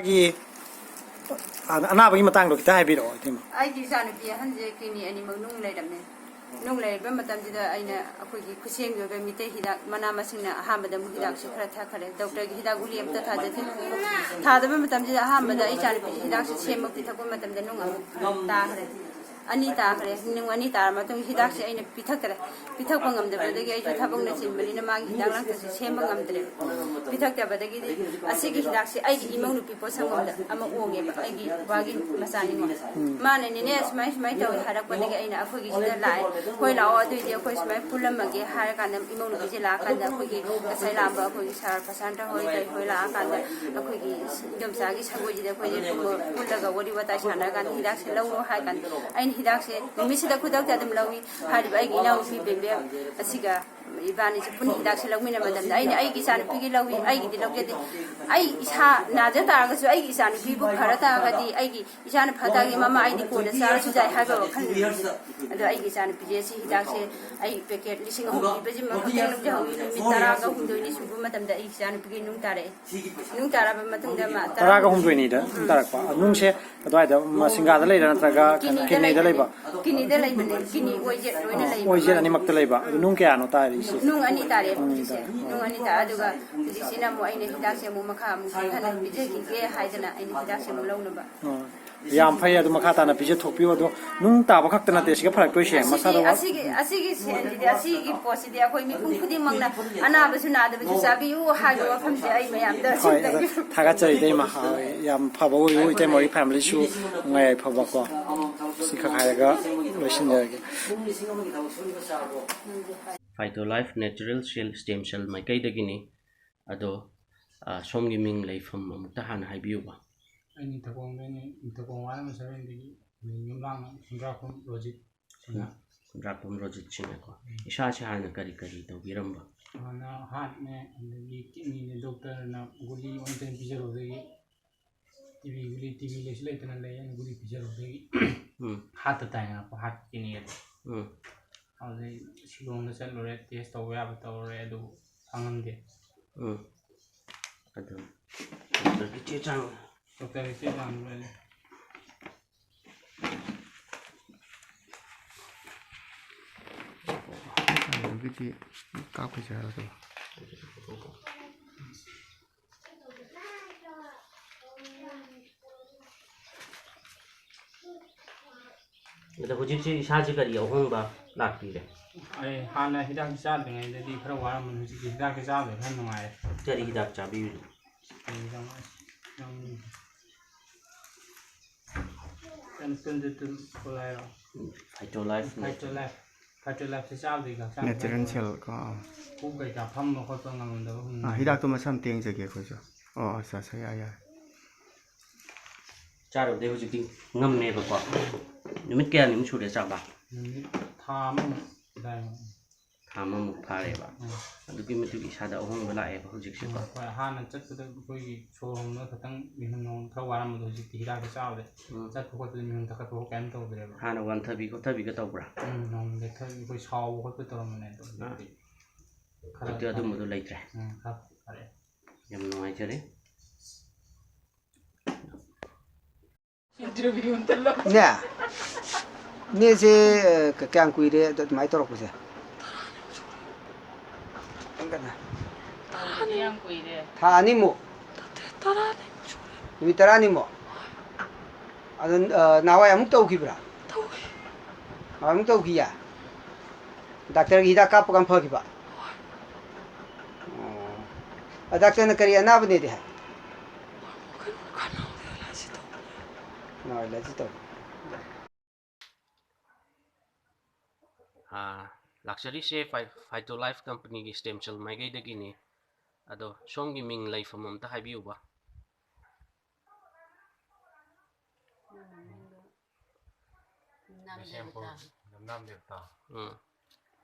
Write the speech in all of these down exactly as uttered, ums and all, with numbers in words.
ꯒꯤ, ꯑ-, ꯑꯅꯥꯕꯒꯤ ꯃꯇꯥꯡꯗꯣ ꯈꯤꯇꯪ ꯍꯥꯏꯕꯤꯔꯛꯑꯣ, ꯏꯇꯩꯃ꯫ ꯑꯩꯒꯤ ꯏꯆꯥꯅꯨꯄꯤ ꯑꯍꯟꯁꯦ ꯀꯤꯗꯅꯤ ꯑꯅꯤꯃꯛ ꯅꯨꯡ ꯂꯩꯔꯝꯃꯦ꯫ ꯅꯨꯡ ꯂꯩꯔꯕ ꯃꯇꯝꯁꯤꯗ ꯑꯩꯅ ꯑꯩꯈꯣꯏꯒꯤ ꯈꯨꯠꯁꯦꯝꯒꯤ ꯑꯣꯏꯕ ꯃꯤꯇꯩ ꯍꯤꯗꯥꯛ ꯃꯅꯥ ꯃꯁꯤꯡꯅ ꯑꯍꯥꯟꯕꯗ ꯑꯃꯨꯛ ꯍꯤꯗꯥꯛꯁꯦ ꯈꯔ ꯊꯛꯈ꯭ꯔꯦ꯫ ꯗꯣꯛꯇꯔꯒꯤ ꯍꯤꯗꯥꯛ ꯒꯨꯂꯤ ꯑꯃꯠꯇ ꯊꯥꯖꯗꯦ꯫ ꯊꯥꯗꯕ ꯃꯇꯝꯁꯤꯗ ꯑꯍꯥꯟꯕꯗ ꯑꯩ ꯏꯆꯥꯅꯨꯄꯤꯁꯦ ꯍꯤꯗꯥꯛꯁꯦ ꯁꯦꯝꯕ ꯄꯤꯊꯛꯄ ꯃꯇꯝꯗ ꯅꯨꯡ ꯑꯃꯨꯛ ꯇꯥꯈ꯭ꯔꯦ꯫ ꯑꯅꯤ ꯇꯥꯈ꯭ꯔꯦ꯫ ꯅꯨꯡ ꯑꯅꯤ ꯇꯥꯔ ꯃꯇꯨꯡ ꯍꯤꯗꯥꯛꯁꯦ ꯑꯩꯅ ꯄꯤꯊꯛꯇ꯭ꯔꯦ꯫ ꯄꯤꯊꯛꯄ ꯉꯝꯗꯕꯗꯒꯤ ꯑꯩꯁꯨ ꯊꯕꯛꯅ ꯆꯤꯟꯕꯅꯤꯅ ꯃꯥꯒꯤ ꯍꯤꯗꯥꯛ ꯂꯥꯡꯊꯛꯁꯦ ꯁꯦꯝꯕ ꯉꯝꯗ꯭ꯔꯦ꯫ ꯄꯤꯊꯛꯇꯕꯗꯒꯤꯗꯤ ꯑꯁꯤꯒꯤ ꯍꯤꯗꯥꯛꯁꯦ ꯑꯩꯒꯤ ꯏꯃꯧ ꯅꯨꯄꯤ ꯄꯣꯠꯁꯪꯕꯝꯗ ꯑꯃ ꯑꯣꯡꯉꯦꯕ, ꯑꯩꯒꯤ ꯕꯕꯥꯒꯤ ꯃꯆꯥꯅꯤꯉꯣ꯫ ꯃꯥꯅ, "ꯅꯦꯅꯦ, ꯁꯨꯃꯥꯏ ꯁꯨꯃꯥꯏ ꯇꯧꯋꯦ" ꯍꯥꯏꯔꯛꯄꯗꯒꯤ ꯑꯩꯅ ꯑꯩꯈꯣꯏꯒꯤ ꯁꯤꯗ ꯂꯥꯛꯑꯦ꯫ "ꯍꯣꯏ, ꯂꯥꯛꯑꯣ, ꯑꯗꯨꯏꯗꯤ ꯑꯩꯈꯣꯏ ꯁꯨꯃꯥꯏ ꯄꯨꯜꯂꯝꯃꯒꯦ" ꯍꯥꯏꯔꯀꯥꯟꯗ ꯏꯃꯧ ꯅꯨꯄꯤꯁꯦ ꯂꯥꯛꯑꯀꯥꯟꯗ ꯑꯩꯈꯣꯏꯒꯤ ꯉꯁꯥꯏ ꯂꯥꯛꯑꯝꯕ ꯑꯩꯈꯣꯏꯒꯤ ꯁꯥꯔ ꯄ꯭ꯔꯁꯥꯟꯇ ꯍꯣꯏ ꯀꯩ ꯍꯣꯏ ꯂꯥꯛꯑꯀꯥꯟꯗ ꯑꯩꯈꯣꯏꯒꯤ ꯏꯗꯣꯝꯆꯥꯒꯤ ꯁꯪꯒꯣꯏꯁꯤꯗ ꯑꯩꯈꯣꯏꯁꯦ ꯄꯨꯜꯂꯒ ꯋꯥꯔꯤ ꯋꯥꯇꯥꯏ ꯁꯥꯟꯅꯔꯀꯥꯟꯗ ꯍꯤꯗꯥꯛꯁꯦ ꯂꯧꯔꯣ ꯍꯥꯏꯔꯀꯥꯟꯗ ꯑꯩꯅ ꯍꯤꯗꯥꯛꯁꯦ ꯅꯨꯃꯤꯠꯁꯤꯗ ꯈꯨꯗꯛꯇ ꯑꯗꯨꯝ ꯂꯧꯏ꯫ ꯍꯥꯏꯔꯤꯕ ꯑꯩꯒꯤ ꯏꯅꯥꯎꯅꯨꯄꯤ ꯕꯦꯝꯕꯦꯝ ꯑꯁꯤꯒ ꯏꯕꯥꯅꯤꯁꯦ ꯄꯨꯟꯅ ꯍꯤꯗꯥꯛꯁꯦ ꯂꯧꯃꯤꯟꯅꯕ ꯃꯇꯝꯗ ꯑꯩꯅ ꯑꯩꯒꯤ ꯏꯆꯥꯅꯨꯄꯤꯒꯤ ꯂꯧꯏ, ꯑꯩꯒꯤꯗꯤ ꯂꯧꯖꯗꯦ꯫ ꯑꯩ ꯏꯁꯥ ꯅꯥꯖ ꯇꯥꯔꯒꯁꯨ ꯑꯩꯒꯤ ꯏꯆꯥꯅꯨꯄꯤꯕꯨ ꯐꯔ ꯇꯥꯔꯒꯗꯤ ꯑꯩꯒꯤ ꯏꯆꯥꯅ ꯐ ꯇꯥꯔꯒꯗꯤ ꯃꯃꯥ ꯑꯩꯗꯤ ꯀꯣꯟꯅ ꯆꯥꯔꯁꯨ ꯌꯥꯏ ꯍꯥꯏꯕ ꯋꯥꯈꯜ ꯂꯩ꯫ ꯑꯗꯣ ꯑꯩꯒꯤ ꯏꯆꯥꯅꯨꯄꯤꯁꯦ ꯁꯤ ꯍꯤꯗꯥꯛꯁꯦ ꯑꯩ ꯄꯦꯀꯦꯠ ꯂꯤꯁꯤꯡ ꯑꯍꯨꯝ ꯄꯤꯕꯁꯤꯃ ꯈꯛꯇꯪ ꯂꯧꯖꯍꯧꯏ꯫ ꯅꯨꯃꯤꯠ ꯇꯔꯥꯒ ꯍꯨꯝꯗꯣꯏꯅꯤ ꯁꯨꯕ ꯃꯇꯝꯗ ꯑꯩ ꯏꯆꯥꯅꯨꯄꯤꯒꯤ ꯅꯨꯡ ꯇꯥꯔꯛꯑꯦ꯫ ꯅꯨꯡ ꯇꯥꯔꯛꯑꯕ ꯃꯇꯨꯡꯗ ꯃꯥ ꯇꯔꯥꯒ ꯍꯨꯝꯗꯣꯏꯅꯤꯗ ꯅꯨꯡ ꯇꯥꯔꯛꯄ꯫ ꯅꯨꯡꯁꯦ ꯑꯗꯨꯋꯥꯏꯗ ꯃꯁꯤꯡꯒꯥꯗ ꯂꯩꯔꯥ ꯅꯠꯇ꯭ꯔꯒ ꯀꯩꯅꯣ, ꯀꯤꯗꯅꯤꯗ ꯀꯤꯗꯅꯤꯗ ꯂꯩꯕ? ꯂꯩꯕ꯫ ꯀꯤꯗꯅꯤꯗ ꯂꯩꯕꯅꯦ꯫ ꯀꯤꯗꯅꯤ ꯑꯣꯏꯖꯦꯠ ꯂꯣꯏꯅ ꯂꯩꯕ꯫ ꯑꯣꯏꯖꯦꯠ ꯑꯅꯤꯃꯛꯇ ꯂꯩꯕ꯫ ꯑꯗꯨ ꯅꯨꯡ ꯀꯌꯥꯅꯣ ꯇꯥꯔꯤꯁꯦ? ꯅꯨꯡ ꯑꯅꯤ ꯇꯥꯔꯦ ꯅꯨꯡ ꯑꯅꯤ ꯍꯧꯖꯤꯛꯁꯦ꯫ ꯇꯥꯔꯦ꯫ ꯅꯨꯡ ꯑꯅꯤ ꯇꯥꯔꯦ꯫ ꯑꯗꯨꯒ ꯍꯧꯖꯤꯛꯁꯤꯅ ꯑꯃꯨꯛ ꯑꯩꯅ ꯍꯤꯗꯥꯛꯁꯦ ꯑꯃꯨꯛ ꯃꯈꯥ ꯑꯃꯨꯛ ꯍꯟꯊꯅ ꯄꯤꯖꯈꯤꯒꯦ ꯍꯥꯏꯗꯅ ꯑꯩꯅ ꯍꯤꯗꯥꯛꯁꯦ ꯑꯃꯨꯛ ꯂꯧꯅꯕ꯫ ꯑꯣ꯫ ꯌꯥꯝ ꯐꯩ, ꯑꯗꯨ ꯃꯈꯥ ꯇꯥꯅ ꯄꯤꯖꯊꯣꯛꯄꯤꯌꯨ꯫ ꯑꯗꯣ ꯅꯨꯡ ꯇꯥꯕ ꯈꯛꯇ ꯅꯠꯇꯦ ꯁꯤꯒ ꯐꯔꯛꯇꯣꯏꯁꯦ, ꯑꯁꯤꯒꯤ, ꯃꯁꯥꯗ ꯋꯥ- ꯑꯁꯤꯒꯤ, ꯑꯁꯤꯒꯤ ꯁꯦꯟꯁꯤꯗꯤ, ꯑꯁꯤꯒꯤ ꯄꯣꯠꯁꯤꯗꯤ ꯑꯩꯈꯣꯏ ꯃꯤꯄꯨꯝ ꯈꯨꯗꯤꯡꯃꯛꯅ ꯑꯅꯥꯕꯁꯨ ꯅꯥꯗꯕꯁꯨ ꯆꯥꯕꯤꯌꯨ ꯍꯥꯏꯕ ꯋꯥꯐꯝꯁꯦ ꯑꯩ ꯃꯌꯥꯝꯗ ꯍꯣꯏ, ꯑꯗꯣ ꯁꯤꯟꯖꯒꯦ꯫ ꯊꯥꯒꯠꯆꯔꯤ ꯏꯇꯩꯃ꯫ ꯍꯣꯏ, ꯌꯥꯝ ꯐꯕ ꯑꯣꯏꯌꯨ ꯏꯇꯩꯃ ꯍꯣꯏ ꯐꯦꯃꯤꯂꯤꯁꯨ ꯃꯌꯥꯏ ꯐꯕꯀꯣ꯫ ꯁꯤꯈꯛ ꯍꯥꯏꯔꯒ ꯂꯣꯏꯁꯤꯟꯖꯔꯒꯦ꯫ Phyto Life Natural Cell Stem Cell ꯃꯥꯏꯀꯩꯗꯒꯤꯅꯤ꯫ ꯑꯗꯣ, ꯑ, ꯁꯣꯝꯒꯤ ꯃꯤꯡ ꯂꯩꯐꯝ ꯑꯃꯨꯛꯇ ꯍꯥꯟꯅ ꯍꯥꯏꯕꯤꯌꯨꯕ꯫ ꯑꯩ ꯅꯤꯡꯊꯧꯈꯣꯡꯗꯩꯅꯦ, ꯅꯤꯡꯊꯧꯈꯣꯡ ꯋꯥꯠ ꯅꯝꯕꯔ ꯁꯚꯦꯟꯗꯒꯤ ꯃꯤꯡ ꯑꯃ ꯂꯥꯡꯅ ꯈꯨꯟꯗ꯭ꯔꯥꯛꯄꯝ ꯔꯣꯖꯤꯠ ꯁꯤꯡꯍ꯫ ꯈꯨꯟꯗ꯭ꯔꯥꯛꯄꯝ ꯔꯣꯖꯤꯠ ꯁꯤꯡꯍꯀꯣ꯫ ꯎꯝ꯫ ꯏꯁꯥꯁꯦ ꯍꯥꯟꯅ ꯀꯔꯤ ꯀꯔꯤ ꯇꯧꯕꯤꯔꯝꯕ? ꯍꯥꯟꯅ ꯍꯥꯔꯠꯅꯦ, ꯑꯗꯒꯤ ꯀꯤꯠꯅꯤꯅꯦ, ꯗꯣꯛꯇꯔꯅ ꯒꯨꯂꯤ ꯑꯣꯟꯅ ꯇꯩꯅ ꯄꯤꯖꯔꯨꯕꯗꯒꯤ ꯇꯤ ꯕꯤ ꯒꯨꯂꯤ, ꯇꯤ ꯕꯤ ꯂꯩꯁꯨ ꯂꯩꯇꯅ ꯂꯩ, ꯑꯩꯅ ꯒꯨꯂꯤ ꯄꯤꯖꯔꯨꯕꯗꯒꯤ ꯎꯝ꯫ ꯍꯥꯔꯠꯇ ꯇꯥꯏꯅꯔꯛꯄ, ꯍꯥꯔꯠ ꯀꯤꯠꯅꯤ ꯑꯗꯣ꯫ ꯎꯝ꯫ ꯑꯗꯨꯗꯩ ꯁꯤꯂꯣꯡꯗ ꯆꯠꯂꯨꯔꯦ, ꯇꯦꯁ ꯇꯧꯕ ꯌꯥꯕ ꯇꯧꯔꯨꯔꯦ, ꯑꯗꯨꯕꯨ ꯐꯪꯉꯝꯗꯦ꯫ ꯎꯝ꯫ ꯑꯗꯨ ꯗꯣꯛꯇꯔꯒꯤ ꯆꯦ ꯆꯥꯡ ꯗꯣꯛꯇꯔꯒꯤ ꯆꯦ ꯆꯥꯡ ꯂꯣꯏꯅ꯫ ꯑꯗꯨꯒꯤꯗꯤ ꯀꯥꯞꯈꯤꯁꯦ ꯍꯥꯏꯔꯁꯨ꯫ ꯑꯗꯣ ꯍꯧꯖꯤꯛꯁꯤ ꯏꯁꯥꯁꯤ ꯀꯔꯤ ꯑꯍꯣꯡꯕ ꯂꯥꯛꯄꯤꯔꯦ? ꯑꯩ ꯍꯥꯟꯅ ꯍꯤꯗꯥꯛ ꯆꯥꯗ꯭ꯔꯤꯉꯩꯗꯗꯤ ꯈꯔ ꯋꯥꯔꯝꯕꯅꯤ, ꯍꯧꯖꯤꯛꯇꯤ ꯍꯤꯗꯥꯛꯁꯤ ꯆꯥꯕꯗ ꯈꯔ ꯅꯨꯡꯉꯥꯏꯔꯦ꯫ ꯀꯔꯤ ꯍꯤꯗꯥꯛ ꯆꯥꯕꯤꯔꯤꯅꯣ? ꯑꯩ ꯌꯥꯝ, ꯌꯥꯝ ꯀꯟ-, ꯀꯟꯖꯟꯇꯤꯟ ꯀꯣꯂꯥꯏꯔꯣ? Phytolife. Phytolife. Phytolife ꯁꯤ ꯆꯥꯕꯗꯒꯤ ꯍꯛꯆꯥꯡ ꯅꯦꯆꯔꯦꯜ ꯈꯔ ꯁꯦꯜ ꯀꯣ꯫ ꯈꯨ ꯀꯩꯀꯥ ꯐꯝꯕ ꯈꯣꯠꯄ ꯉꯝꯗꯕ ꯑꯥ, ꯍꯤꯗꯥꯛꯇꯣ ꯃꯁꯥ ꯑꯃ ꯇꯦꯡꯖꯒꯦ ꯑꯩꯈꯣꯏꯁꯨ꯫ ꯑꯣ, ꯑꯠꯆꯥ, ꯑꯠꯆꯥ, ꯌꯥꯏ, ꯌꯥꯏ꯫ ꯆꯥꯔꯨꯕꯗꯩ ꯍꯧꯖꯤꯛꯇꯤ ꯉꯝꯃꯦꯕꯀꯣ꯫ ꯅꯨꯃꯤꯠ ꯀꯌꯥꯅꯤꯃꯨꯛ ꯁꯨꯔꯦ ꯆꯥꯕ? ꯅꯨꯃꯤꯠ ꯊꯥ ꯑꯃꯃꯨꯛ ꯑꯗꯥꯏꯃꯨꯛ꯫ ꯊꯥ ꯑꯃꯃꯨꯛ ꯐꯥꯔꯦꯕ꯫ ꯎꯝ꯫ ꯑꯗꯨꯛꯀꯤ ꯃꯇꯤꯛ ꯏꯁꯥꯗ ꯑꯍꯣꯡꯕ ꯂꯥꯛꯑꯦꯕ ꯍꯧꯖꯤꯛꯁꯦꯀꯣ꯫ ꯎꯝ, ꯍꯣꯏ, ꯍꯥꯟꯅ ꯆꯠꯄꯗ ꯑꯩꯈꯣꯏꯒꯤ ꯁꯣꯔ ꯍꯣꯟꯕꯗ ꯈꯤꯇꯪ ꯃꯤꯍꯨꯟ ꯅꯨꯡ ꯈꯔ ꯋꯥꯔꯝꯕꯗꯣ ꯍꯧꯖꯤꯛꯇꯤ ꯍꯤꯗꯥꯛꯁꯦ ꯆꯥꯕꯗꯩ ꯎꯝ꯫ ꯆꯠꯄ ꯈꯣꯠꯄꯗ ꯃꯤꯍꯨꯟ ꯊꯛꯀꯠꯄ ꯈꯣꯠꯄ ꯀꯩꯝ ꯇꯧꯗ꯭ꯔꯦꯕ꯫ ꯍꯥꯟꯅ ꯋꯥꯟꯊꯕꯤ ꯈꯣꯠꯊꯕꯤꯒ ꯇꯧꯕ꯭ꯔꯥ? ꯎꯝ, ꯅꯣꯡ ꯂꯦꯞꯊꯕꯤ ꯑꯩꯈꯣꯏ ꯁꯥꯎꯕ ꯈꯣꯠꯄ ꯇꯧꯔꯝꯕꯅꯦ ꯑꯗꯣ ꯑꯥ꯫ ꯍꯧꯖꯤꯛꯇꯤ ꯈꯔ ꯍꯧꯖꯤꯛꯇꯤ ꯐꯔꯦ꯫ ꯑꯗꯨꯝꯕꯗꯣ ꯂꯩꯇ꯭ꯔꯦ꯫ ꯎꯝ, ꯈꯔ ꯐꯔꯦ꯫ ꯌꯥꯝ ꯅꯨꯡꯉꯥꯏꯖꯔꯦ꯫ ꯏꯟꯇꯔꯚꯤꯌꯨ ꯑꯝꯇ ꯂꯧ꯫ ꯏꯅꯦ, ꯏꯅꯦꯁꯦ, ꯑ, ꯀ-, ꯀꯌꯥꯝ ꯀꯨꯏꯔꯦ ꯑꯗꯨ ꯑꯗꯨꯃꯥꯏꯅ ꯇꯧꯔꯛꯄꯁꯦ? ꯈꯤꯇꯪ ꯀꯟꯅ꯫ ꯇꯧꯕꯗꯤ ꯌꯥꯝ ꯀꯨꯏꯔꯦ꯫ ꯊꯥ ꯑꯅꯤꯃꯨꯛ? ꯅꯠꯇꯦ, ꯇꯔꯥꯅꯤꯃꯨꯛ ꯁꯨꯔꯦ꯫ ꯅꯨꯃꯤꯠ ꯇꯔꯥꯅꯤꯃꯨꯛ? ꯑꯗꯨ, ꯑ, ꯅꯍꯥꯟꯋꯥꯏ ꯑꯃꯨꯛ ꯇꯧꯈꯤꯕ꯭ꯔꯥ? ꯇꯧꯏ꯫ ꯅꯍꯥꯟꯋꯥꯏ ꯑꯃꯨꯛ ꯇꯧꯈꯤꯌꯦ? ꯗꯥꯛꯇꯔꯒꯤ ꯍꯤꯗꯥꯛ ꯀꯥꯞꯄ ꯀꯥꯟ ꯐꯈꯤꯕ? ꯍꯣꯏ꯫ ꯑꯣ꯫ ꯑ, ꯗꯥꯛꯇꯔꯅ ꯀꯔꯤ ꯑꯅꯥꯕꯅꯦꯗꯤ ꯍꯥꯏ? ꯀꯩꯅꯣ, ꯈꯅꯥꯎꯗ ꯑꯦꯂꯔꯖꯤ ꯇꯧꯕꯅꯦ꯫ ꯈꯅꯥꯎ ꯑꯦꯂꯔꯖꯤ ꯇꯧꯕ꯫ ꯑꯥ, ꯂꯥꯛꯆꯔꯤꯁꯦ ꯐꯥꯏ-, Phytolife ꯀꯝꯄꯅꯤꯒꯤ stem cell ꯃꯥꯏꯀꯩꯗꯒꯤꯅꯤ꯫ ꯑꯗꯣ ꯁꯣꯝꯒꯤ ꯃꯤꯡ ꯂꯩꯐꯝ ꯑꯝꯇ ꯍꯥꯏꯕꯤꯌꯨꯕ꯫ ꯅꯪ ꯃꯃꯤꯡꯗꯣ ꯌꯨꯝꯅꯥꯝ ꯕꯤꯁꯦꯝꯄꯨꯔ ꯗꯦꯕꯇꯥ꯫ ꯌꯨꯝꯅꯥꯝ ꯗꯦꯕꯇꯥ꯫ ꯎꯝ꯫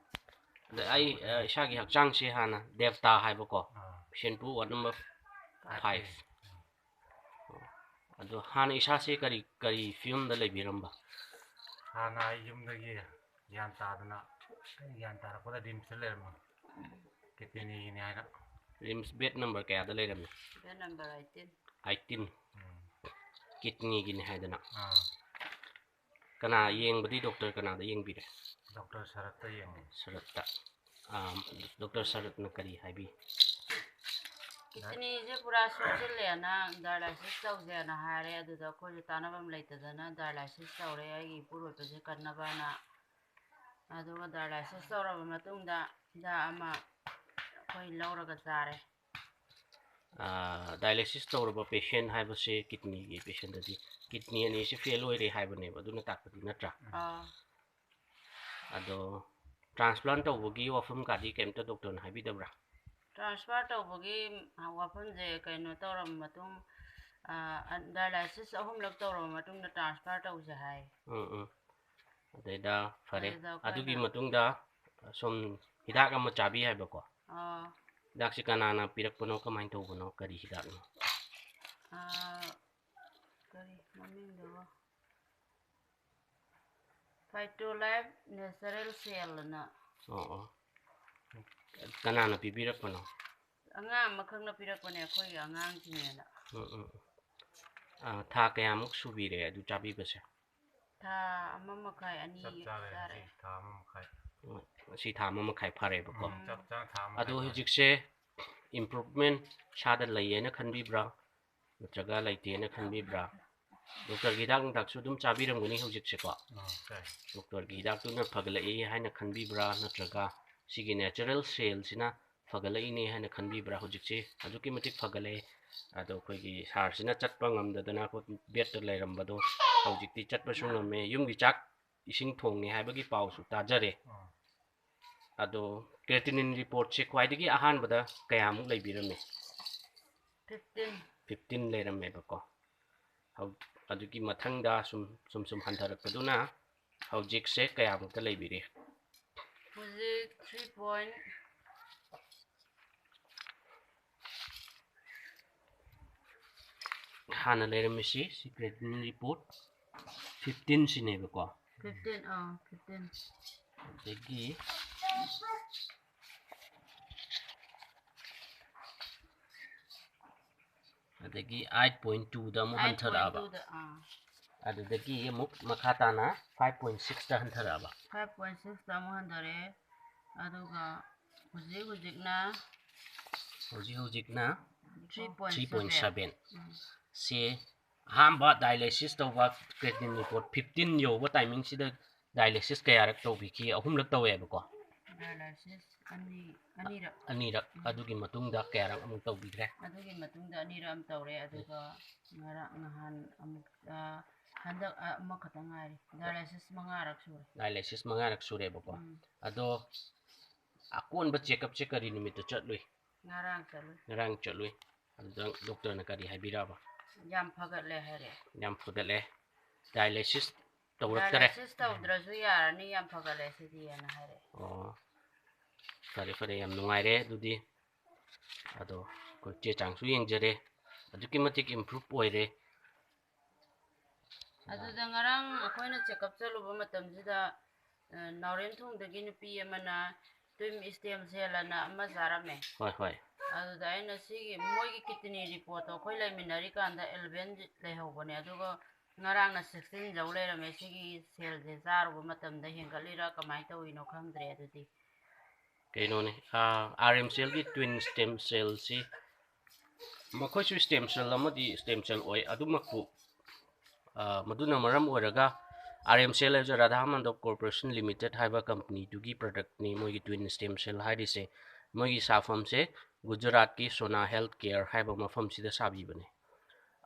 ꯑꯗ ꯑꯩ, ꯑ, ꯏꯁꯥꯒꯤ ꯍꯛꯆꯥꯡꯁꯦ ꯍꯥꯟꯅ ꯗꯦꯕꯇꯥ ꯍꯥꯏꯕꯀꯣ꯫ ꯑꯥ꯫ Bishnupur ward number five꯫ ꯑꯗꯣ ꯍꯥꯟꯅ ꯏꯁꯥꯁꯦ ꯀꯔꯤ, ꯀꯔꯤ ꯐꯤꯕꯝꯗ ꯂꯩꯕꯤꯔꯝꯕ? ꯍꯥꯟꯅ ꯑꯩ ꯌꯨꯝꯗꯒꯤ ꯒ꯭ꯌꯥꯟ ꯇꯥꯗꯅ, ꯑꯩ ꯒ꯭ꯌꯥꯟ ꯇꯥꯔꯛꯄꯗ ꯔꯤꯝꯁꯇ ꯂꯩꯔꯝꯃꯤ꯫ ꯀꯤꯗꯅꯤꯒꯤꯅꯤ ꯍꯥꯏꯅ꯫ ꯔꯤꯝꯁ bed number ꯀꯌꯥꯗ ꯂꯩꯔꯝꯃꯤ? Bed number eighteen꯫ Eighteen꯫ ꯎꯝ꯫ ꯀꯤꯠꯅꯤꯒꯤꯅꯤ ꯍꯥꯏꯗꯅ꯫ ꯑꯥ꯫ ꯀꯅꯥ ꯌꯦꯡꯕꯗꯤ, ꯗꯣꯛꯇꯔ ꯀꯅꯥꯗ ꯌꯦꯡꯕꯤꯔꯦ? ꯗꯣꯛꯇꯔ ꯁꯔꯠꯇ ꯌꯦꯡꯉꯦ꯫ ꯁꯔꯠꯇ꯫ ꯑꯥ, ꯗꯣꯛꯇꯔ ꯁꯔꯠꯅ ꯀꯔꯤ ꯍꯥꯏꯕꯤ? ꯀꯤꯠꯅꯤꯁꯦ ꯄꯨꯔꯥ ꯁꯣꯛꯆꯤꯜꯂꯦꯅ ꯗꯥꯏꯂꯥꯏꯁꯤꯁ ꯇꯧꯁꯦꯅ ꯍꯥꯏꯔꯦ꯫ ꯑꯗꯨꯗ ꯑꯩꯈꯣꯏꯁꯨ ꯇꯥꯟꯅꯐꯝ ꯂꯩꯇꯗꯅ ꯗꯥꯏꯂꯥꯏꯁꯤꯁ ꯇꯧꯔꯦ, ꯑꯩꯒꯤ ꯏꯄꯨꯔꯣꯏꯕꯁꯦ ꯀꯟꯅꯕꯅ꯫ ꯑꯗꯨꯒ ꯗꯥꯏꯂꯥꯏꯁꯤꯁ ꯇꯧꯔꯕ ꯃꯇꯨꯡꯗ ꯍꯤꯗꯥꯛ ꯑꯃ ꯑꯩꯈꯣꯏ ꯂꯧꯔꯒ ꯆꯥꯔꯦ꯫ ꯑꯥ, ꯗꯥꯏꯂꯥꯏꯁꯤꯁ ꯇꯧꯔꯕ ꯄꯦꯁꯦꯟ ꯍꯥꯏꯕꯁꯦ ꯀꯤꯠꯅꯤꯒꯤ ꯄꯦꯁꯦꯟꯗꯗꯤ ꯀꯤꯠꯅꯤ ꯑꯅꯤꯁꯤ ꯐꯦꯜ ꯑꯣꯏꯔꯦ ꯍꯥꯏꯕꯅꯦꯕ, ꯑꯗꯨꯅ ꯇꯥꯛꯄꯗꯤ ꯅꯠꯇ꯭ꯔꯥ? ꯑꯥ꯫ ꯑꯗꯣ ꯇ꯭ꯔꯥꯟꯁꯄ꯭ꯂꯥꯟ ꯇꯧꯕꯒꯤ ꯋꯥꯐꯝ ꯀꯥꯗꯤ ꯀꯩꯝꯇ ꯗꯣꯛꯇꯔꯅ ꯍꯥꯏꯕꯤꯗꯕ꯭ꯔꯥ? ꯇ꯭ꯔꯥꯟꯁꯐꯔ ꯇꯧꯕꯒꯤ ꯋꯥꯐꯝꯁꯦ ꯀꯩꯅꯣ ꯇꯧꯔꯕ ꯃꯇꯨꯡ, ꯑꯥ, ꯗꯥꯏꯂꯥꯏꯁꯤꯁ ꯑꯍꯨꯝꯂꯛ ꯇꯧꯔꯕ ꯃꯇꯨꯡꯗ ꯇ꯭ꯔꯥꯟꯁꯐꯔ ꯇꯧꯁꯦ ꯍꯥꯏ꯫ ꯎꯝ, ꯎꯝ꯫ ꯑꯗꯩꯗ ꯐꯔꯦ꯫ ꯑꯗꯨꯗ ꯑꯩꯈꯣꯏꯅ ꯑꯗꯨꯒꯤ ꯃꯇꯨꯡꯗ ꯁꯨꯝ ꯍꯤꯗꯥꯛ ꯑꯃ ꯆꯥꯕꯤ ꯍꯥꯏꯕꯀꯣ꯫ ꯑꯥ꯫ ꯍꯤꯗꯥꯛꯁꯤ ꯀꯅꯥꯅ ꯄꯤꯔꯛꯄꯅꯣ, ꯀꯃꯥꯏꯅ ꯇꯧꯕꯅꯣ, ꯀꯔꯤ ꯍꯤꯗꯥꯛꯅꯣ? ꯑꯥ, ꯀꯔꯤ ꯃꯃꯤꯡꯗꯨꯕꯨ? ꯐꯥꯏꯇꯣꯂꯥꯏꯐ ꯅꯦꯆꯔꯦꯜ ꯁꯦꯜ ꯑꯅ꯫ ꯑꯣ, ꯑꯣ꯫ ꯀꯅꯥꯅ ꯄꯤꯕꯤꯔꯛꯄꯅꯣ? ꯑꯉꯥꯡ ꯑꯃꯈꯛꯅ ꯄꯤꯔꯛꯄꯅꯦ, ꯑꯩꯈꯣꯏꯒꯤ ꯑꯉꯥꯡꯁꯤꯡꯅꯦꯅ꯫ ꯎꯝ, ꯎꯝ, ꯎꯝ꯫ ꯑꯥ, ꯊꯥ ꯀꯌꯥꯃꯨꯛ ꯁꯨꯕꯤꯔꯦ ꯑꯗꯨ ꯆꯥꯕꯤꯕꯁꯦ? ꯊꯥ ꯑꯃ ꯃꯈꯥꯏ, ꯑꯅꯤ ꯆꯞ ꯆꯥꯔꯦ, ꯆꯥꯔꯦ꯫ ꯉꯁꯤ ꯊꯥ ꯑꯃ ꯃꯈꯥꯏ꯫ ꯎꯝ, ꯉꯁꯤ ꯊꯥ ꯑꯃ ꯃꯈꯥꯏ ꯐꯥꯔꯦꯕꯀꯣ꯫ ꯎꯝ, ꯆꯞ ꯆꯥꯅ ꯊꯥ ꯑꯃ ꯑꯗꯣ ꯃꯈꯥꯏ ꯐꯥꯔꯦ꯫ ꯍꯧꯖꯤꯛꯁꯦ improvement ꯏꯁꯥꯗ ꯂꯩꯌꯦꯅ ꯈꯟꯕꯤꯕ꯭ꯔꯥ? ꯅꯠꯇ꯭ꯔꯒ ꯂꯩꯇꯦꯅ ꯈꯟꯕꯤꯕ꯭ꯔꯥ? ꯗꯣꯛꯇꯔꯒꯤ ꯍꯤꯗꯥꯛ ꯅꯨꯡꯗꯥꯛꯁꯨ ꯑꯗꯨꯝ ꯆꯥꯕꯤꯔꯝꯒꯅꯤ ꯍꯧꯖꯤꯛꯁꯦꯀꯣ꯫ ꯑꯥ, ꯆꯥꯏ꯫ ꯗꯣꯛꯇꯔꯒꯤ ꯍꯤꯗꯥꯛꯇꯨꯅ ꯐꯒꯠꯂꯛꯏ ꯍꯥꯏꯅ ꯈꯟꯕꯤꯕ꯭ꯔꯥ, ꯅꯠꯇ꯭ꯔꯒ ꯁꯤꯒꯤ natural cellꯁꯤꯅ ꯐꯒꯠꯂꯛꯏꯅꯦ ꯍꯥꯏꯅ ꯈꯟꯕꯤꯕ꯭ꯔꯥ? ꯍꯧꯖꯤꯛꯁꯦ ꯑꯗꯨꯛꯀꯤ ꯃꯇꯤꯛ ꯐꯒꯠꯂꯛꯑꯦ꯫ ꯑꯗꯣ ꯑꯩꯈꯣꯏꯒꯤ ꯁꯥꯔꯁꯤꯅ ꯆꯠꯄ ꯉꯝꯗꯗꯅ ꯕꯦꯗꯇ ꯂꯩꯔꯝꯕꯗꯣ ꯍꯧꯖꯤꯛꯇꯤ ꯆꯠꯄꯁꯨ ꯉꯝꯃꯦ꯫ ꯌꯨꯝꯒꯤ ꯆꯥꯛ ꯏꯁꯤꯡ ꯊꯣꯡꯉꯦ ꯍꯥꯏꯕꯒꯤ ꯄꯥꯎꯁꯨ ꯇꯥꯖꯔꯦ꯫ ꯑꯥ꯫ ꯑꯗꯣ creatinine reportꯁꯦ ꯈ꯭ꯋꯥꯏꯗꯒꯤ ꯑꯍꯥꯟꯕꯗ ꯀꯌꯥꯃꯨꯛ ꯂꯩꯕꯤꯔꯝꯃꯤ? Fifteen꯫ Fifteen ꯂꯩꯔꯝꯃꯦꯕꯀꯣ꯫ ꯍꯧ-, ꯑꯗꯨꯒꯤ ꯃꯊꯪꯗ ꯁꯨꯝ, ꯁꯨꯝ, ꯁꯨꯝ ꯍꯟꯊꯔꯛꯄꯗꯨꯅ ꯍꯧꯖꯤꯛꯁꯦ ꯀꯌꯥꯃꯨꯛꯇ ꯂꯩꯕꯤꯔꯤ? ꯍꯧꯖꯤꯛ three point ꯍꯥꯟꯅ ꯂꯩꯔꯝꯃꯤꯁꯤ, ꯁꯤ creatinine report fifteen ꯁꯤꯅꯦꯕꯀꯣ꯫ Fifteen, ꯑꯥ, fifteen꯫ ꯑꯗꯒꯤ ꯑꯗꯒꯤ eight point two ꯗ ꯑꯃꯨꯛ ꯍꯟꯊꯔꯛꯑꯕ꯫ Eight point two ꯗ, ꯑꯥ, ꯑꯗꯨꯗꯒꯤ ꯑꯃꯨꯛ ꯃꯈꯥ ꯇꯥꯅ five point six ꯇ ꯍꯟꯊꯔꯛꯑꯕ꯫ Five point six ꯇ ꯑꯃꯨꯛ ꯍꯟꯊꯔꯛꯑꯦ꯫ ꯑꯗꯨꯒ ꯍꯧꯖꯤꯛ ꯍꯧꯖꯤꯛꯅ ꯍꯧꯖꯤꯛ ꯍꯧꯖꯤꯛꯅ three point three point seven꯫ ꯎꯝ꯫ ꯁꯤ ꯑꯍꯥꯟꯕ dialysis ꯇꯧꯕ creatinine report fifteen ꯌꯧꯕ timing ꯁꯤꯗ dialysis ꯀꯌꯥꯔꯛ ꯇꯧꯕꯤꯈꯤ? ꯑꯍꯨꯝꯂꯛ ꯇꯧꯋꯦꯕꯀꯣ꯫ Dialysis ꯑꯅꯤ, ꯑꯅꯤꯔꯛ꯫ ꯑꯅꯤꯔꯛ꯫ ꯑꯗꯨꯒꯤ ꯃꯇꯨꯡꯗ ꯀꯌꯥꯔꯛ ꯑꯃꯨꯛ ꯇꯧꯕꯤꯈ꯭ꯔꯦ? ꯑꯗꯨꯒꯤ ꯃꯇꯨꯡꯗ ꯑꯅꯤꯔꯛ ꯑꯃ ꯇꯧꯔꯦ꯫ ꯑꯗꯨꯒ ꯉꯔꯥꯡ ꯅꯍꯥꯟ ꯑꯃꯨꯛ, ꯑ, ꯍꯟꯗꯛ, ꯑ, ꯑꯃꯈꯛꯇ ꯉꯥꯏꯔꯤ꯫ Dialysis ꯃꯉꯥꯔꯛ ꯁꯨꯔꯦ꯫ Dialysis ꯃꯉꯥꯔꯛ ꯁꯨꯔꯦꯕꯀꯣ꯫ ꯎꯝ꯫ ꯑꯗꯣ ꯑꯀꯣꯟꯕ check up ꯁꯦ ꯀꯔꯤ ꯅꯨꯃꯤꯠꯇ ꯆꯠꯂꯨꯏ? ꯉꯔꯥꯡ ꯆꯠꯂꯨꯏ꯫ ꯉꯔꯥꯡ ꯆꯠꯂꯨꯏ꯫ ꯑꯗꯨꯗ doctor ꯅ ꯀꯔꯤ ꯍꯥꯏꯕꯤꯔꯛꯑꯕ? ꯌꯥꯝ ꯐꯒꯠꯂꯦ ꯍꯥꯏꯔꯦ꯫ ꯌꯥꯝ ꯐꯒꯠꯂꯦ꯫ Dialysis ꯇꯧꯔꯛꯇꯔꯦ? Dialysis ꯇꯧꯗ꯭ꯔꯁꯨ ꯌꯥꯔꯅꯤ, ꯌꯥꯝ ꯐꯒꯠꯂꯦ ꯁꯤꯗꯤꯅ ꯍꯥꯏꯔꯛꯑꯦ꯫ ꯑꯣ, ꯐꯔꯦ ꯐꯔꯦ, ꯌꯥꯝ ꯅꯨꯡꯉꯥꯏꯔꯦ꯫ ꯑꯗꯨꯗꯤ ꯑꯗꯣ ꯑꯩꯈꯣꯏ ꯆꯦ ꯆꯥꯡꯁꯨ ꯌꯦꯡꯖꯔꯦ, ꯑꯗꯨꯛꯀꯤ ꯃꯇꯤꯛ improve ꯑꯣꯏꯔꯦ꯫ ꯑꯗꯨꯗ ꯉꯔꯥꯡ ꯑꯩꯈꯣꯏꯅ check up ꯆꯠꯂꯨꯕ ꯃꯇꯝꯁꯤꯗ, ꯑ, ꯅꯥꯎꯔꯦꯝꯊꯣꯡꯗꯒꯤ ꯅꯨꯄꯤ ꯑꯃꯅ twin stem cell ꯑꯅ ꯑꯃ ꯆꯥꯔꯝꯃꯦ꯫ ꯍꯣꯏ, ꯍꯣꯏ꯫ ꯑꯗꯨꯗ ꯑꯩꯅ ꯁꯤꯒꯤ ꯃꯣꯏꯒꯤ kidney report ꯇꯣ ꯑꯩꯈꯣꯏ ꯂꯩꯃꯤꯟꯅꯔꯤꯀꯥꯟꯗ eleven ꯂꯩꯍꯧꯕꯅꯦ, ꯑꯗꯨꯒ ꯉꯔꯥꯡꯅ sixteen ꯌꯧ ꯂꯩꯔꯝꯃꯦ꯫ ꯁꯤꯒꯤ cell ꯁꯦ ꯆꯥꯔꯨꯕ ꯃꯇꯝꯗ ꯍꯦꯟꯒꯠꯂꯤꯔꯥ ꯀꯃꯥꯏꯅ ꯇꯧꯔꯤꯅꯣ ꯈꯪꯗ꯭ꯔꯦ꯫ ꯑꯗꯨꯗꯤ ꯀꯩꯅꯣꯅꯦ, ꯑꯥ, R M cell ꯒꯤ twin stem cell ꯁꯤ, ꯃꯈꯣꯏꯁꯨ stem cell ꯑꯃꯗꯤ stem cell ꯑꯣꯏ, ꯑꯗꯨꯃꯛꯄꯨ, ꯑꯥ, ꯃꯗꯨꯅ ꯃꯔꯝ ꯑꯣꯏꯔꯒ R M cell ꯍꯥꯏꯕꯁꯦ Radha Mandap Corporation Limited ꯍꯥꯏꯕ company ꯗꯨꯒꯤ product ꯅꯤ, ꯃꯣꯏꯒꯤ twin stem cell ꯍꯥꯏꯔꯤꯁꯦ꯫ ꯃꯣꯏꯒꯤ ꯁꯥꯐꯝꯁꯦ ꯒꯨꯖꯔꯥꯠꯀꯤ Sona Health Care ꯍꯥꯏꯕ ꯃꯐꯝꯁꯤꯗ ꯁꯥꯕꯤꯕꯅꯦ꯫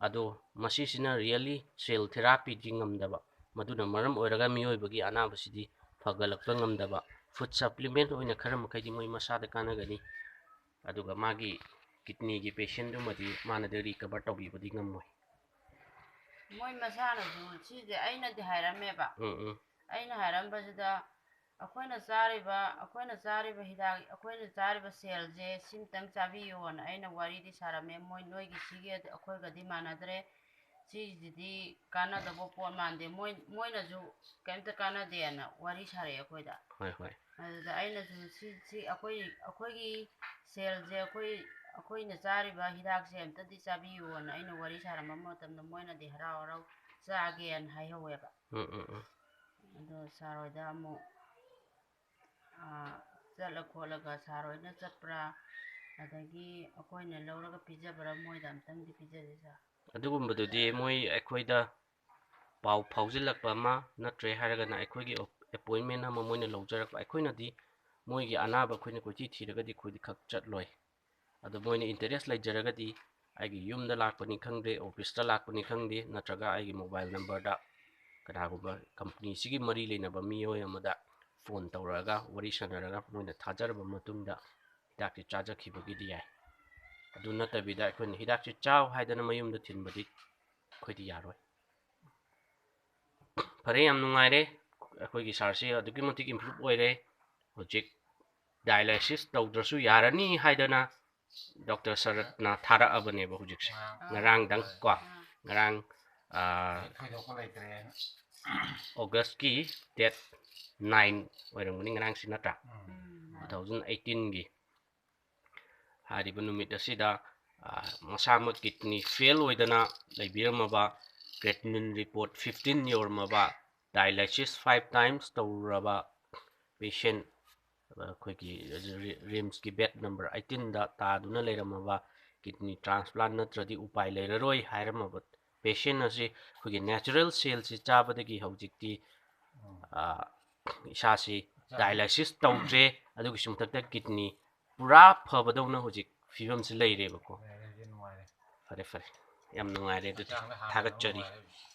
ꯑꯗꯣ ꯃꯁꯤꯁꯤꯅ really cell therapy ꯗꯤ ꯉꯝꯗꯕ, ꯃꯗꯨꯅ ꯃꯔꯝ ꯑꯣꯏꯔꯒ ꯃꯤꯑꯣꯏꯕꯒꯤ ꯑꯅꯥꯕꯁꯤꯗꯤ ꯐꯒꯠꯂꯛꯄ ꯉꯝꯗꯕ꯫ Food supplement ꯑꯣꯏꯅ ꯈꯔ ꯃꯈꯩꯗꯤ ꯃꯣꯏ ꯃꯁꯥꯗ ꯀꯥꯟꯅꯒꯅꯤ, ꯑꯗꯨꯒ ꯃꯥꯒꯤ kidney ꯒꯤ patient ꯗꯨꯃꯗꯤ ꯃꯥꯅꯗꯤ recover ꯇꯧꯕꯤꯕꯗꯤ ꯉꯝꯃꯣꯏ꯫ ꯃꯣꯏ ꯃꯁꯥꯅꯁꯨ ꯁꯤꯁꯦ ꯑꯩꯅꯗꯤ ꯍꯥꯏꯔꯝꯃꯦꯕ꯫ ꯎꯝ, ꯎꯝ꯫ ꯑꯩꯅ ꯍꯥꯏꯔꯝꯕꯁꯤꯗ ꯑꯩꯈꯣꯏꯅ ꯆꯥꯔꯤꯕ, ꯑꯩꯈꯣꯏꯅ ꯆꯥꯔꯤꯕ ꯍꯤꯗꯥꯛ, ꯑꯩꯈꯣꯏꯅ ꯆꯥꯔꯤꯕ cell ꯁꯦ ꯁꯤꯝꯇꯪ ꯆꯥꯕꯤꯌꯣꯅ ꯑꯩꯅ ꯋꯥꯔꯤꯗꯤ ꯁꯥꯔꯝꯃꯦ꯫ ꯃꯣꯏ ꯅꯣꯏꯒꯤ ꯁꯤꯒ ꯑꯩꯈꯣꯏꯒꯗꯤ ꯃꯥꯟꯅꯗ꯭ꯔꯦ, ꯁꯤꯁꯤꯗꯤ ꯀꯥꯟꯅꯗꯕ ꯄꯣꯠ ꯃꯥꯟꯗꯦ꯫ ꯃꯣꯏ, ꯃꯣꯏꯅꯁꯨ ꯀꯩꯝꯇ ꯀꯥꯟꯅꯗꯦꯅ ꯋꯥꯔꯤ ꯁꯥꯔꯛꯑꯦ ꯑꯩꯈꯣꯏꯗ꯫ ꯍꯣꯏ, ꯍꯣꯏ꯫ ꯑꯗꯨꯗ ꯑꯩꯅꯁꯨ ꯁꯤ, ꯁꯤ ꯑꯩꯈꯣꯏ, ꯑꯩꯈꯣꯏꯒꯤ cell ꯁꯦ ꯑꯩꯈꯣꯏ, ꯑꯩꯈꯣꯏꯅ ꯆꯥꯔꯤꯕ ꯍꯤꯗꯥꯛꯁꯦ ꯑꯝꯇꯗꯤ ꯆꯥꯕꯤꯌꯨꯅ ꯑꯩꯅ ꯋꯥꯔꯤ ꯁꯥꯔꯝꯕ ꯃꯇꯝꯗ ꯃꯣꯏꯅꯗꯤ ꯍꯔꯥꯎ ꯍꯔꯥꯎ ꯆꯥꯒꯦꯅ ꯍꯥꯏꯍꯧꯋꯦꯕ꯫ ꯎꯝ, ꯎꯝ, ꯎꯝ꯫ ꯑꯗꯣ ꯁꯥꯔ ꯍꯣꯏꯗ ꯑꯃꯨꯛ, ꯑꯥ, ꯆꯠꯂ ꯈꯣꯠꯂꯒ ꯁꯥꯔ ꯍꯣꯏꯅ ꯆꯠꯄ꯭ꯔꯥ, ꯑꯗꯒꯤ ꯑꯩꯈꯣꯏꯅ ꯂꯧꯔꯒ ꯄꯤꯖꯕ꯭ꯔꯥ, ꯃꯣꯏꯗ ꯑꯝꯇꯪꯗꯤ ꯄꯤꯖꯁꯦ ꯁꯥꯔ꯫ ꯑꯗꯨꯒꯨꯝꯕꯗꯨꯗꯤ ꯃꯣꯏ ꯑꯩꯈꯣꯏꯗ ꯄꯥꯎ ꯐꯥꯎꯖꯤꯜꯂꯛꯄ ꯑꯃ, ꯅꯠꯇ꯭ꯔꯦ ꯍꯥꯏꯔꯒꯅ ꯑꯩꯈꯣꯏꯒꯤ ꯑꯦꯄꯣꯏꯟꯃꯦꯟ ꯑꯃ ꯃꯣꯏꯅ ꯂꯧꯖꯔꯛꯄ꯫ ꯑꯩꯈꯣꯏꯅꯗꯤ ꯃꯣꯏꯒꯤ ꯑꯅꯥꯕ ꯑꯩꯈꯣꯏꯅ ꯀꯣꯏꯊꯤ ꯊꯤꯔꯒꯗꯤ ꯑꯩꯈꯣꯏꯗꯤ ꯈꯛ ꯆꯠꯂꯣꯏ꯫ ꯑꯗꯣ ꯃꯣꯏꯅ ꯏꯟꯇꯔꯦꯁ ꯂꯩꯖꯔꯒꯗꯤ ꯑꯩꯒꯤ ꯌꯨꯝꯗ ꯂꯥꯛꯄꯅꯤ ꯈꯪꯗꯦ, ꯑꯣꯐꯤꯁꯇ ꯂꯥꯛꯄꯅꯤ ꯈꯪꯗꯦ, ꯅꯠꯇ꯭ꯔꯒ ꯑꯩꯒꯤ ꯃꯣꯕꯥꯏꯜ ꯅꯝꯕꯔꯗ ꯀꯅꯥꯒꯨꯝꯕ ꯀꯝꯄꯅꯤꯁꯤꯒꯤ ꯃꯔꯤ ꯂꯩꯅꯕ ꯃꯤꯑꯣꯏ ꯑꯃꯗ ꯐꯣꯟ ꯇꯧꯔꯛꯑꯒ ꯋꯥꯔꯤ ꯁꯥꯟꯅꯔꯒ ꯃꯣꯏꯅ ꯊꯥꯖꯔꯕ ꯃꯇꯨꯡꯗ ꯍꯤꯗꯥꯛꯁꯤ ꯆꯥꯖꯈꯤꯕꯒꯤꯗꯤ ꯌꯥꯏ꯫ ꯑꯗꯨ ꯅꯠꯇꯕꯤꯗ ꯑꯩꯈꯣꯏꯅ ꯍꯤꯗꯥꯛꯁꯤ ꯆꯥꯎ ꯍꯥꯏꯗꯅ ꯃꯌꯨꯝꯗ ꯊꯤꯟꯕꯗꯤ ꯑꯩꯈꯣꯏꯗꯤ ꯌꯥꯔꯣꯏ꯫ ꯐꯔꯦ, ꯌꯥꯝ ꯅꯨꯡꯉꯥꯏꯔꯦ꯫ ꯑꯩꯈꯣꯏꯒꯤ ꯁꯥꯔꯁꯤ ꯑꯗꯨꯛꯀꯤ ꯃꯇꯤꯛ ꯏꯝꯄ꯭ꯔꯨꯞ ꯑꯣꯏꯔꯦ꯫ ꯍꯧꯖꯤꯛ ꯗꯥꯏꯂꯥꯏꯁꯤꯁ ꯇꯧꯗ꯭ꯔꯁꯨ ꯌꯥꯔꯅꯤ ꯍꯥꯏꯗꯅ ꯗꯣꯛꯇꯔ ꯁꯔꯠꯅ ꯊꯥꯔꯛꯑꯕꯅꯦꯕ ꯍꯧꯖꯤꯛꯁꯦ꯫ ꯉꯔꯥꯡꯗꯪ ꯀꯣ, ꯉꯔꯥꯡ, ꯑꯥ, ꯊꯣꯏꯗꯣꯛꯄ ꯂꯩꯇ꯭ꯔꯦ꯫ ꯑꯣꯒꯁꯀꯤ ꯗꯦꯠ ꯅꯥꯏꯟ ꯑꯣꯏꯔꯝꯒꯅꯤ ꯉꯔꯥꯡꯁꯤ, ꯅꯠꯇ꯭ꯔꯥ? ꯎꯝ꯫ ꯇꯨ ꯊꯥꯎꯖꯟ ꯑꯩꯠꯇꯤꯟꯒꯤ꯫ ꯍꯥꯏꯔꯤꯕ ꯅꯨꯃꯤꯠ ꯑꯁꯤꯗ, ꯑꯥ, ꯃꯁꯥꯃꯛ ꯀꯤꯗꯅꯤ ꯐꯦꯜ ꯑꯣꯏꯗꯅ ꯂꯩꯕꯤꯔꯝꯃꯕ, ꯀ꯭ꯔꯦꯇꯤꯅꯤꯟ ꯔꯤꯄꯣꯔꯠ ꯐꯤꯐꯇꯤꯟ ꯌꯧꯔꯝꯃꯕ, ꯗꯥꯏꯂꯥꯏꯁꯤꯁ ꯐꯥꯏꯚ ꯇꯥꯏꯝꯁ ꯇꯧꯔꯨꯔꯕ ꯄꯦꯁꯦꯟ, ꯑꯩꯈꯣꯏꯒꯤ ꯔꯤ-, ꯔꯤꯝꯁꯀꯤ ꯕꯦꯗ ꯅꯝꯕꯔ ꯑꯩꯠꯇꯤꯟꯗ ꯇꯥꯗꯨꯅ ꯂꯩꯔꯝꯃꯕ, ꯀꯤꯗꯅꯤ ꯇ꯭ꯔꯥꯟꯁꯄ꯭ꯂꯥꯟ ꯅꯠꯇ꯭ꯔꯗꯤ ꯎꯄꯥꯏ ꯂꯩꯔꯔꯣꯏ ꯍꯥꯏꯔꯝꯃꯕ ꯄꯦꯁꯦꯟ ꯑꯁꯤ ꯑꯩꯈꯣꯏꯒꯤ ꯅꯦꯆꯔꯦꯜ ꯁꯦꯜꯁꯤ ꯆꯥꯕꯗꯒꯤ ꯍꯧꯖꯤꯛꯇꯤ, ꯎꯝ꯫ ꯑꯥ, ꯏꯁꯥꯁꯤ ꯆꯥ- ꯗꯥꯏꯂꯥꯏꯁꯤꯁ ꯇꯧꯗ꯭ꯔꯦ, ꯑꯗꯨꯒꯤꯁꯨ ꯃꯊꯛꯇ ꯀꯤꯗꯅꯤ ꯄꯨꯔꯥ ꯐꯕꯗꯧꯅ ꯍꯧꯖꯤꯛ ꯐꯤꯕꯝꯁꯤ ꯂꯩꯔꯦꯕꯀꯣ꯫ ꯂꯩꯔꯦ, ꯍꯧꯖꯤꯛ ꯅꯨꯡꯉꯥꯏꯔꯦ꯫ ꯐꯔꯦ, ꯐꯔꯦ꯫ ꯌꯥꯝ ꯅꯨꯡꯉꯥꯏꯔꯦ ꯑꯗꯨꯗꯤ꯫ ꯍꯛꯆꯥꯡꯗ ꯍꯥꯟꯅ ꯊꯥꯒꯠꯆꯔꯤ꯫ ꯅꯨꯡꯉꯥꯏꯔꯦ ꯍꯧꯖꯤꯛ꯫